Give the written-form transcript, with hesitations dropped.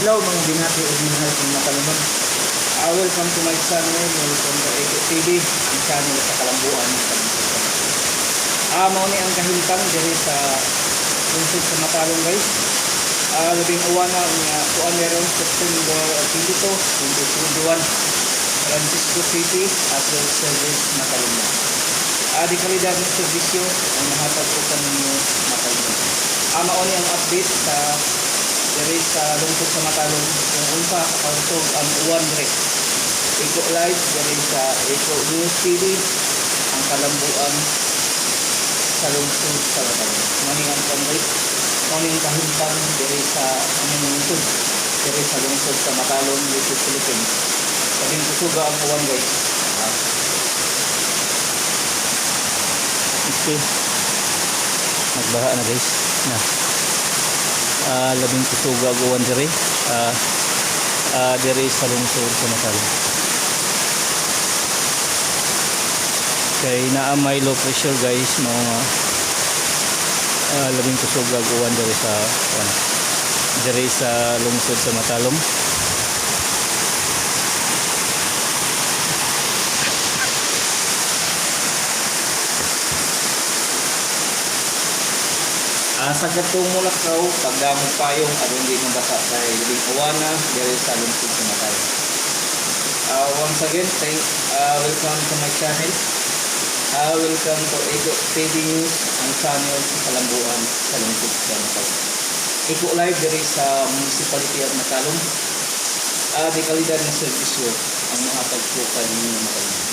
Adlaw, mga binati ug minahal kong matalunon. Welcome to my channel, welcome to Eco TV, ang channel sa kalambuan sa lungsod sa Matalom. Mao ni ang kahimtang diri sa lungsod sa Matalom, guys. Labing uwan na nga kuan meron September 22, 2021. Francisco City at Health Service Matalom. Di kalidad ng serbisyo ang mahatag ko kaninyo, Matalom. Mao ni ang update sa diri sa lungsod sa Matalom kung unsa kakusog ang uwan diri. Eco Live diri sa Eco News TV, ang kalambuan sa lungsod sa Matalom. Mao ni ang kuan, guys. Mao ni ang kahimtang diri sa among lungsod, diri sa lungsod sa Matalom, Leyte, Philippines. Labing kusuga ang uwan, guys. Okay. Nagbaha na, guys. Na. Labing kusuga ang uwan diri. Diri sa lungsod sa Matalom. Kay naa may low pressure, guys, mao nga labing kusog ang uwan diri sa ano, diri sa lungsod sa Matalom. Sa katong mulakaw, pagdamog payong aron di mabasa kay labing uwan na diri sa lungsod sa Matalom. Once again, welcome to my channel. Welcome to Eco TV News, ang channel sa kalambuan sa lungsod sa Matalom. Eco Live diri sa Municipality of Matalom. Di kalidad ng serbisyo ang mahatag ko kaninyo, Matalom.